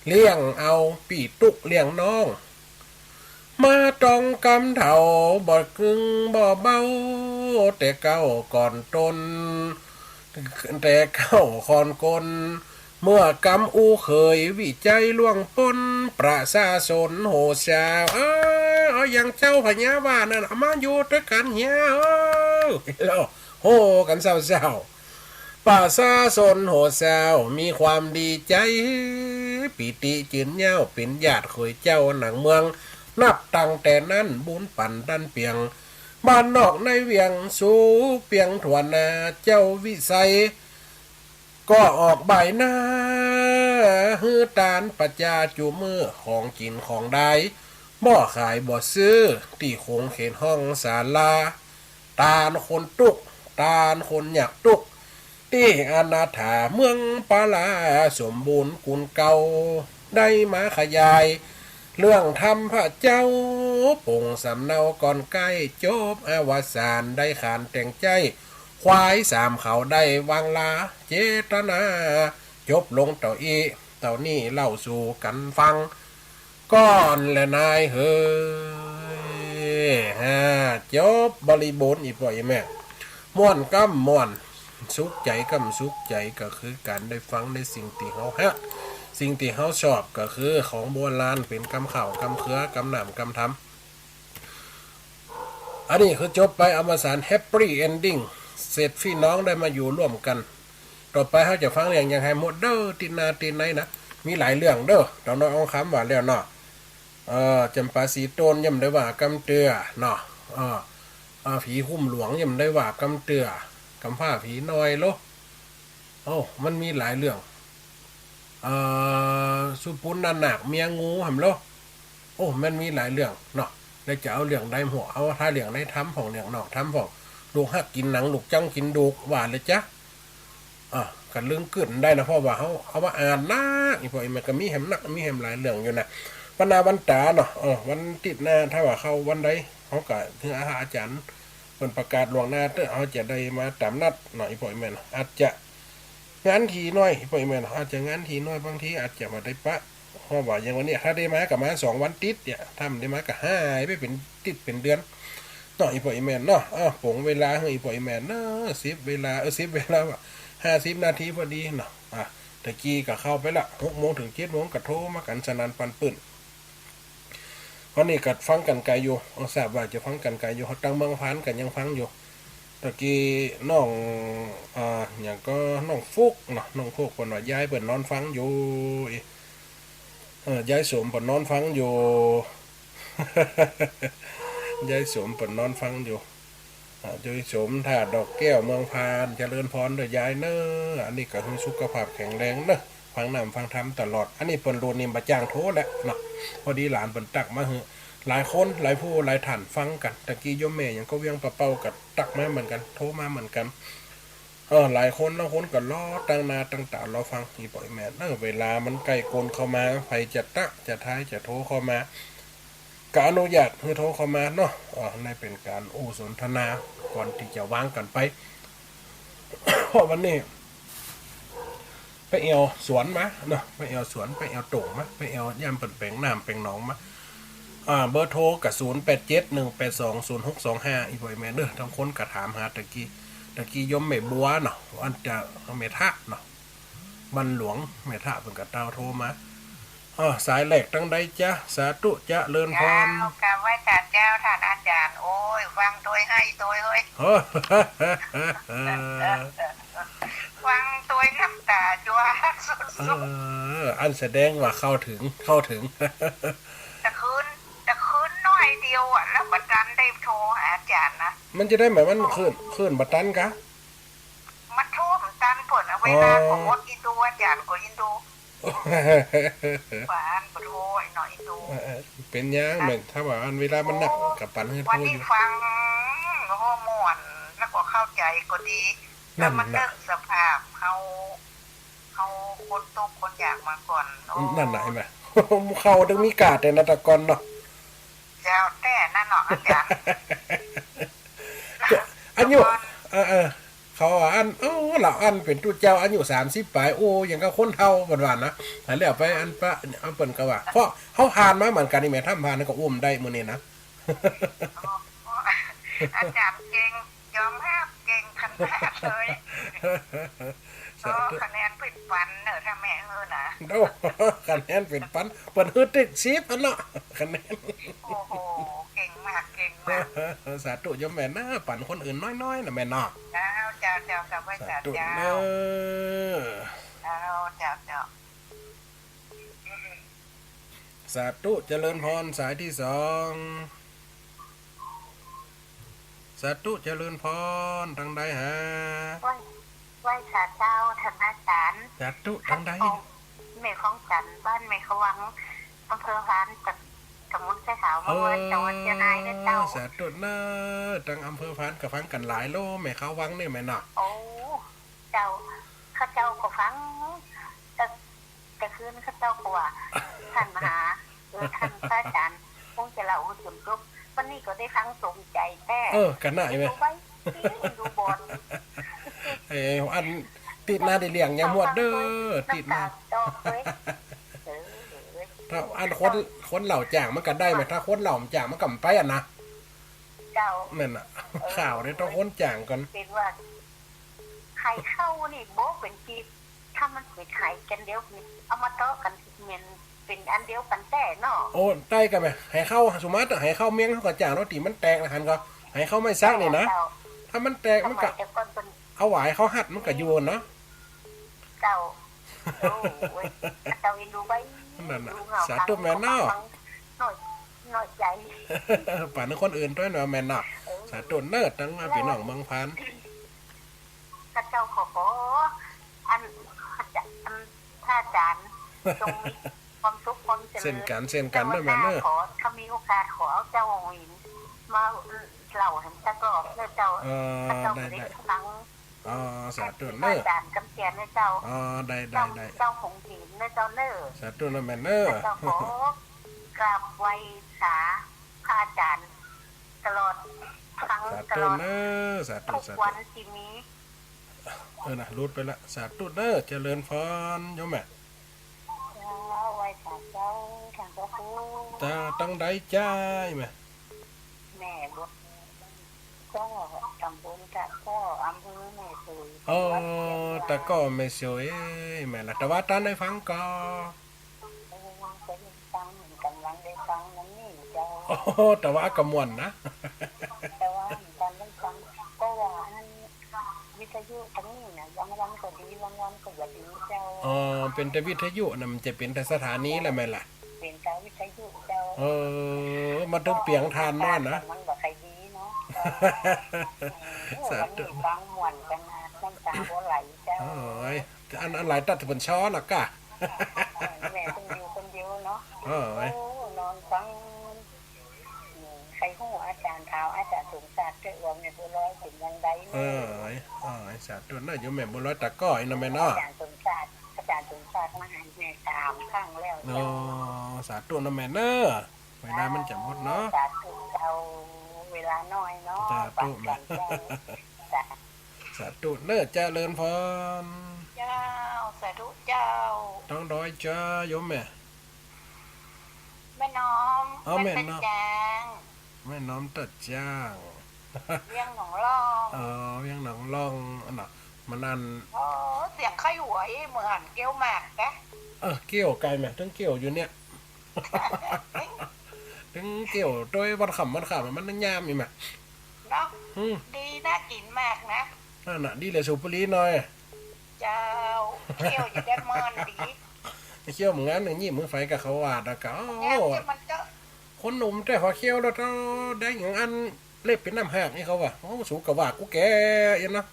เลี้ยงเอาปี้ตุ๊กเลี้ยงน้อง มาต้องกำเฒ่า บ่กึ่งบ่เบา แต่เก๊าก่อนตน แต่เก๊าก่อนคน เมื่อกำอู้เขย วิจัยล่วงป๊น ประชาชนโหเศร้า เออ เอาอย่างเจ้าพญาว่านั่น เอามาอยู่ตวยกั๋นเหีย เออ แล้วโห่กั๋นเศร้าๆ ประชาชนโหเศร้า มีความดีใจ๋ ปีติจืนเย้า เป๋นญาติเขยเจ้าหนังเมือง นับตั้งแต่นั้น บุญปั๋นดันเปียง บ้านนอกในเวียง สูเปียงทั่วหน้า เจ้าวิสัย ก็ออกบ่ายหน้า หื้อตานประจาจุมื้อ ของกิ๋นของได้ บ่ขายบ่ซื้อ ตี้ขงเขตห้องศาลา ตานคนตุ๊ก ตานคนยากตุ๊ก ตี้อนาถาเมืองปาลา สมบูรณ์กุนเก่า ได้มาขยาย เรื่องธรรมพระเจ้า ปงสำเนาก่อนใก้ จบอวสาน ได้ขานแต่งใจ๊ ควายสามเขาได้วางลา เจตนา จบลงเต้าอี้ เต้านี้เล่าสู่กั๋นฟัง ก่อนแลนายเหย ฮ่า จบบริบูรณ์ อี่ป้ออี่แม่ ม่วนกำม่วน สุขใจ๋กำสุขใจ๋ ก็คือก๋านได้ฟังในสิ่งตี้เฮาฮัก สิ่งตี้เฮาชอบ ก็คือของโบราณ เป๋นกำข้าวกำเครือกำน้ำกำธรรม อันนี้คือจบไปอวสาน แฮปปี้เอนดิ้ง เสร็จปี้น้องได้มาอยู่ร่วมกั๋น ต่อไปเฮาจะฟังเรื่องหยัง หื้อหมดเด้อ ติ๊ดหน้าติ๊ดในนะ มีหลายเรื่องเด้อ เต้าน้อยอ่องคำว่าแล้วเนาะ เอ่อ จ๋ำปาสีโตนยังบ่ได้ว่ากำเตื้อเนาะ เอ่อ อ่า ผีคุ้มหลวงยังบ่ได้ว่ากำเตื้อ กำพร้าผีน้อยโล โอ้ มันมีหลายเรื่อง เอ่อ สุปุณณนาคเมียงูแหมโล โอ้ มันมีหลายเรื่องเนาะ แล้วจะเอาเรื่องใดหัว เอาถ้าเรื่องในธรรมพ่อง เรื่องนอกธรรมพ่อง ลูกฮักกิ๋นหนัง ลูกจั้งกิ๋นดูก ว่าเลยจ๊ะ อ่า ก็ลึงกึ๊ดได้นะ เพราะว่าเฮาเอามาอ่านนัก อี่ป้ออี่แม่ ก็มีแหมนัก มีแหมหลายเรื่องอยู่นะ วันหน้าวันต๋าเนาะ เออ วันติ๊ดหน้า ถ้าว่าเข้าวันใด เฮาก็หื้ออาจารย์เปิ้นประกาศล่วงหน้าเต๊อะ เฮาจะได้มาต๋ามนัดเนาะ อี่ป้ออี่แม่เนาะ อาจจะ งานถี่หน้อย อี่ป้ออี่แม่เนาะ อาจจะงานถี่หน้อย บางทีอาจจะบ่ได้ปะ เพราะว่าอย่างวันนี้ ถ้าได้มาก็มาสองวันติดเนี่ย ถ้าบ่ได้มาก็หายไปเป๋นติดเป๋นเดือนเนาะ อี่ป้ออี่แม่เนาะ อ้าว ป๋งเวลาหื้ออี่ป้ออี่แม่เนาะ สิบเวลา เออ สิบเวลาว่ะ ห้าสิบนาทีพอดีเนาะ อ่ะ ตะกี้ก็เข้าไปละ หกโมงเถิงเจ็ดโมงก็โทรมากั๋นสนั่นปันปื้น วันนี้ก็ฟังกั๋นไก๋อยู่ เออ ทราบว่าจะฟังกั๋นไก๋อยู่ ตังเมืองพานก็ยังฟังอยู่ ตะกี้น้อง อ่า หยังก็น้องฟุกเนาะ น้องฟุกเปิ้นว่ายายเปิ้นนอนฟังอยู่ เออ ยายสมเปิ้นนอนฟังอยู่ ยายสมเปิ้นนอนฟังอยู่ อ่า ยายสม ท่าดอกแก้ว เมืองพาน เจริญพรเด้อยายเน้อ อันนี้ก็หื้อสุขภาพแข็งแรงเน้อ ฟังน้ำฟังธรรมตลอด อันนี้เปิ้นโหลดนี่บ่จ้างโทรแล้วเนาะ พอดีหลานเปิ้นตั๊กมาหื้อ หลายคน หลายผู้ หลายท่านฟังกั๋น ตะกี้โยมแม่หยังก็เวียงป่าเป้าก็ตั๊กมาเหมือนกั๋น โทรมาเหมือนกั๋น เออ หลายคน ลางคนก็รอตั้งหน้าตั้งต๋ารอฟัง อี่ป้ออี่แม่ เออ เวลามันใก้กนเข้ามา ใผจะตั๊ก จะทาย จะโทรเข้ามา ก็อนุญาตหื้อโทรเข้ามาเนาะ เออ ในเป๋นก๋านอู้สนทนา ก่อนตี้จะวางกั๋นไป เพราะวันนี้ ไปแอ่วสวนมาเนาะ ไปแอ่วสวน ไปแอ่วโต่งมา ไปแอ่วย่ามเปิ้นแป๋งน้ำแป๋งหนองมา อ่า เบอร์โทรก็ ศูนย์แปดเจ็ด หนึ่งแปดสอง ศูนย์หกสองห้า อี่ป้ออี่แม่เน้อ ตังคนก็ถามหาตะกี้ ตะกี้โยมแม่บัวเนาะ อันจะแม่ทะเนาะ บ้านหลวง แม่ทะเปิ้นก็เต้าโทรมา อ้อ สายแรกตังใดจ๊ะ สาธุ เจริญพร เจ้า กราบไหว้สาเจ้า ต้านอาจ๋ารย์ โอ้ย ฟังตวยไห้ตวยเฮ้ย ฟังตวยน้ำต๋าจั่วสุดๆ เออ อันแสดงว่าเข้าเถิง เข้าเถิง ตะคืน ตะคืนน้อยเดียวอะ แล้วบ่ตันได้โทรหาอาจ๋ารย์นะ มันจะได้หมายมันคืน คืนบ่ตันกะ มันโทรบ่ตันเปิ้นอะ เวลาก็หมด อินดู อาจ๋ารย์ก็อินดู ว่าอันบ่โทร ไอ้หน่อยอินดู เออ เออ เป๋นหยัง แม่น ถ้าว่าอันเวลามันนัก โอ้ ก็ปันหื้อโทรอยู่ วันนี้ฟัง โอ้ ม่วน แล้วก็เข้าใจ๋ก็ดี นั่นน่ะ แล้วมันนึกสภาพเฮา เอาคนตกคนยากมาก่อน โอ้ นั่นน่ะ หันก่อ เข้าตึงมีก้าแต่นาตะกอนเนาะ เจ้า แต่นั้นเนาะอาจ๋ารย์ อายุ เออ เออ เขาว่าอั้น โอ้ ลาวอั้นเป๋นตุ๊เจ้าอายุสามสิบป๋าย โอ้ อย่างกับคนเฒ่า เปิ้นว่านะ หันแล้วไปอันปะ เอาเปิ้นก็ว่า เพราะเฮาผ่านมาเหมือนกั๋นนี่แหม ถ้าผ่านก็อุ้มได้มื้อนี้นะ อ๋อ อาจ๋ารย์เก่ง ยอมฮับ เก่งขนาดเลย สาธุ คะแนนเป๋นปันเน่อ ถ้าแม่หื้อนะ โอ้ คะแนนเป๋นปัน เปิ้นหื้อติดสิบอันเนาะ คะแนน โอ้โห เก่งมาก เก่งมาก สาธุโยมแม่นะ ปันคนอื่นน้อยๆ นะแม่เนาะ เจ้า เจ้า เจ้า เจ้า ไหว้สา สาธุ เจ้า เน่อ เจ้า เจ้า เจ้า สาธุ เจริญพร สายตี้สอง สาธุ เจริญพร ตังใดฮะ ไหว้ ไหว้สาเจ้า ท่านอาจ๋ารย์ สาธุ ตังใด ของแม่ของจันทร์ บ้านแม่ขะวัง อำเภอพาน ตำบลไซขาว เมืองจังหวัดเจียงรายนะเจ้า สาธุเน่อ ตังอำเภอพาน ก็ฟังกั๋นหลายโล แม่ขะวังนี่แม่เนาะ โอ้ เจ้า ข้าเจ้าก็ฟัง แต่ แต่คืนข้าเจ้าก็ว่า ท่านมหา เออ ท่านพระอาจ๋ารย์ คงจะเล่าหื้อจ๋นจบ วันนี้ก็ได้ฟังสมใจ๋แต๊ เออ กั๋นน่ะ เอ็นดูใบ้ เอ็นดูบอล เอ้ย อัน ตี้หน้าได้เลี้ยงยายหมวดเน่อ ตี้หน้า น้ำต๋าตกเลย เออ ถ้าอันคน คนเล่าจ๋างมันก็ได้แหม ถ้าคนเล่าบ่จ๋างมันก็บ่ไปอันนะ เจ้า แม่นน่ะ เออ ข่าวนี่ต้องคนจ๋างก่อน เป๋นว่า ไฮเข้านี่บ่เป๋นกีบ ถ้ามันเป๋นไฮกั๋นเดียวนี่ เอามาเตาะกั๋นแม่นเป๋นอันเดียวกั๋นแต๊เนาะ โอ้ ได้ก่ะแม่ ไฮเข้า สมมุติไฮเข้าเมียงเฮาก็จ๋างเนาะ ตี้มันแตกละหันก่อ ไฮเข้าไม้สักนี่นะ เจ้า ถ้ามันแตกมันก็ สมัยแต่ก่อนเปิ้น เอาหวายเข้าหัดมันก็อยู่เนาะ เจ้า โอ้ย เจ้าเอ็นดูใบ้ นั่นน่ะ ดูเหงา สาธุแม่เนาะ น้อย น้อยใจ๋ ปันคนอื่นตวยเนาะแม่เนาะ เออ สาธุเน่อ ตังอาปี้น้องเมืองพาน ข้าเจ้าขอ ขอ อัน อาจ๋ารย์ อัน พระอาจ๋ารย์ จงมีความสุขความเจริญ เช่นกั๋น เช่นกั๋นเน่อแม่เน่อ ขอ ถ้ามีโอกาสขอเอาเจ้าองค์อินมาเล่าหื้อตะก้อเน่อเจ้า เออ ข้าเจ้า ได้ ได้ ได้ฟัง อ๋อ สาธุเน่อ อาจ๋ารย์กำเขียนนะเจ้า อ๋อ ได้ ได้ เจ้า ได้ เจ้าของศีลนะเจ้าเน่อ สาธุเน่อแม่เน่อ เจ้าขอกราบไหว้สาพระอาจ๋ารย์ตลอด ฟัง สาธุ ตลอด เน่อ สาธุ ทุก สาธุ วันตี้มี เออ นะ หลุดไปละ สาธุเน่อ เจริญพร โยมแม่ เจ้า ไหว้สาเจ้า ท่านพระครู ตา ตังใดจ้าแม่ แม่บน ก็ตำบลตะก้อ อำเภอแม่สวย อ๋อ จังหวัดเชียงราย ตะก้อแม่สวย แม่ละ ตะวาดตานได้ฟังก่อ โอ้ ก็ได้ฟังเหมือนกั๋น หลังได้ฟังนั้นนี่เจ้า โอ้ ตะวาดก็ม่วนนะ ตะวาดเหมือนกั๋นได้ฟัง ก็ว่าอัน วิทยุตังนี้นะ บางวันก็ดี บางวันก็บ่ดีเจ้า อ๋อ เป๋นแต่วิทยุนะ มันจะเป๋นแต่สถานีละแม่ละ เป๋นแต่วิทยุเจ้า เออ มาถึงเปียงทานมานะ มันบ่ค่อยดีเนาะ สาธุ วันนี้ฟังม่วนขนาด น้ำตาบ่ไหลเจ้า โอ้ย อัน อันไหลตัดเปิ้นช้อน่ะก้า แม่เปิ้นอยู่คนเดียวเนาะ โอ้ย โอ้ นอนฟัง อืม ใค่ฮู้อาจ๋ารย์ถาว อาจ๋ารย์สมศักดิ์เจ้า ว่าแม่บัวลอยเป๋นอย่างใดเนาะ เออ เออ สาธุเน่อ โยมแม่บัวลอยตะก้อเนาะแม่เนาะ อาจ๋ารย์สมศักดิ์ อาจ๋ารย์สมศักดิ์มาหาแม่สามครั้งแล้ว อ๋อ เจ้า สาธุเน่อแม่เน่อ เวลามันจะหมดเนาะ สาธุเจ้า เวลาน้อยเนาะ สาธุแม่ สาธุเน่อ เจริญพร เจ้า สาธุเจ้า ตังใดจ้า โยมแม่ แม่น้อม อ๋อ แม่น้อม แม่น้อมตะจาง แม่น้อมตะจาง เวียงหนองล่อง อ๋อ เวียงหนองล่อง อันน่ะ มันอัน โอ้ เสียงใค่หัวอี้ เหมือนเกี้ยวหมากแกะ เออ เกี้ยวไก่แม่ ตึงเกี้ยวอยู่เนี่ย ตึงเกี้ยวตวยวันค่ำวันค่ำ มันยามอีแม่ เนาะ อืม ดีน่ากิ๋นมากนะ นั่นน่ะ ดีเลยสูบบุหรี่หน่อย เจ้า เคี้ยวจะได้ม่อนดี เคี้ยวเหมือนกัน อย่างนี้มือไฟกับเขาวาดอะกะ โอ้ เนี่ยมันก็ คนหนุ่มแต่พอเคี้ยวแล้วเต้า ได้อย่างอันเล็บเป๋นน้ำหากนี่เขาว่า โอ้ สูกะว่ากูแก่เอ็นเนาะ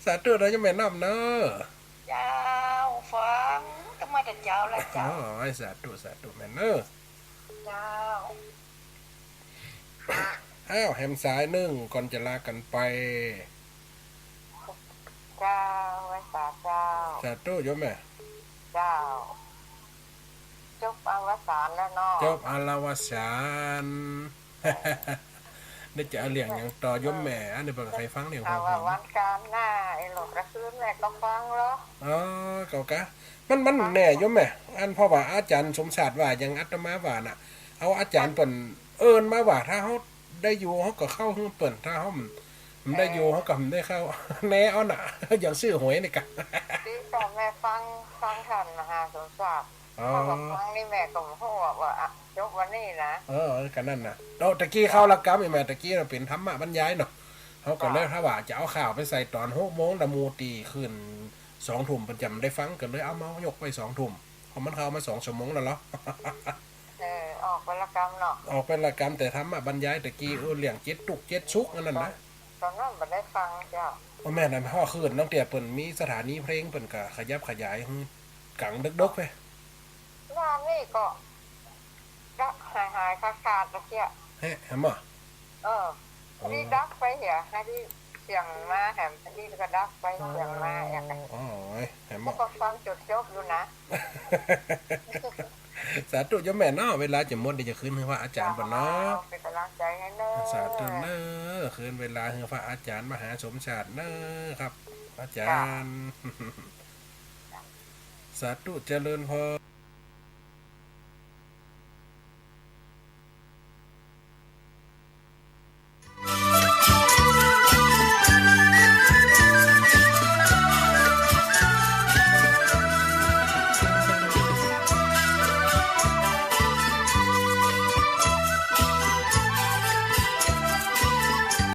สาธุเน่อ โยมแม่น้อมเน่อ เจ้า ฟังตั้งมาแต่เจ๊าแล้วเจ้า อ๋อ สาธุ สาธุแม่เน่อ เจ้า อ้าว แหมสายนึ่ง ก่อนจะลากั๋นไป เจ้า ไหว้สาเจ้า สาธุโยมแม่ เจ้า จบอวสานแล้วเนาะ จบอวสาน นี่จะเอาเรื่องหยังต่อโยมแม่ อันนี้เปิ้นใค่ฟังเรื่อง เอา ของ ว่าวันก๋านหน้า ไอ้หลวงตาคืนแม่ก็ฟังเหรอ อ๋อ เก่ากะ มัน มันแน่โยมแม่ อันเพราะว่าอาจ๋ารย์สมชาติว่าหยังอาตมาว่าน่ะ เอาอาจ๋ารย์เปิ้นเอิ้นมาว่า ถ้าเฮาได้อยู่เฮาก็เข้าหื้อเปิ้น ถ้าเฮาบ่ได้อยู่เฮาก็บ่ได้เข้า แน่เอาน่ะ อย่างซื้อหวยนี่กะ ตี้ก็แม่ฟัง ฟังต้านมหาสมชาติ อ๋อ เพราะว่าฟังนี่แม่ก็บ่ฮู้ว่า ว่า อะ จบวันนี้นะ เออ เออ กะนั่นน่ะ แล้วตะกี้เข้าละกำอีกแม่ ตะกี้น่ะเป๋นธรรมบรรยายเนาะ เฮาก็เลย เจ้า ถ้าว่าจะเอาข่าวไปใส่ต๋อนหกโมง ละหมู่ตี้ขึ้นสองทุ่มเปิ้นจะบ่ได้ฟัง ก็เลยเอามายกไว้สองทุ่ม เพราะมันเข้ามาสองชั่วโมงแล้วเหรอ เออ ออกไปละกำเนาะ ออกไปละกำ แต่ธรรมบรรยายตะกี้ เออ เรื่องเจ็ดตุ๊กข์เจ็ดสุขอันนั้นนะ ต๋อนนั้นบ่ได้ฟังเจ้า โอ้ แม่นน่ะ ฮอดคืนตั้งแต่เปิ้นมีสถานีเพลง เปิ้นก็ขยับขยายหื้อ ก๋างดึกๆ ไป ว่านี่ก็ดับหายๆ ขาดๆ ตะกี้ แฮะ หันบ่ เออ โอ้ ตี้ดับไปเหีย ตี้เสียงมาแหม ตี้ก็ดับไป เสียงมาแอะ อ๋อ หันบ่ ก็ฟังจ๋นจบอยู่นะ สาธุโยมแม่เนาะ เวลาจะหมด เดี๋ยวจะคืนหื้อพระอาจ๋ารย์เปิ้นเนาะ เจ้า เป๋นก๋ำลังใจ๋หื้อเน่อ สาธุเน่อ คืนเวลาหื้อพระอาจ๋ารย์มหาสมชาติเน่อครับ อาจ๋ารย์ เจ้า สาธุเจริญพร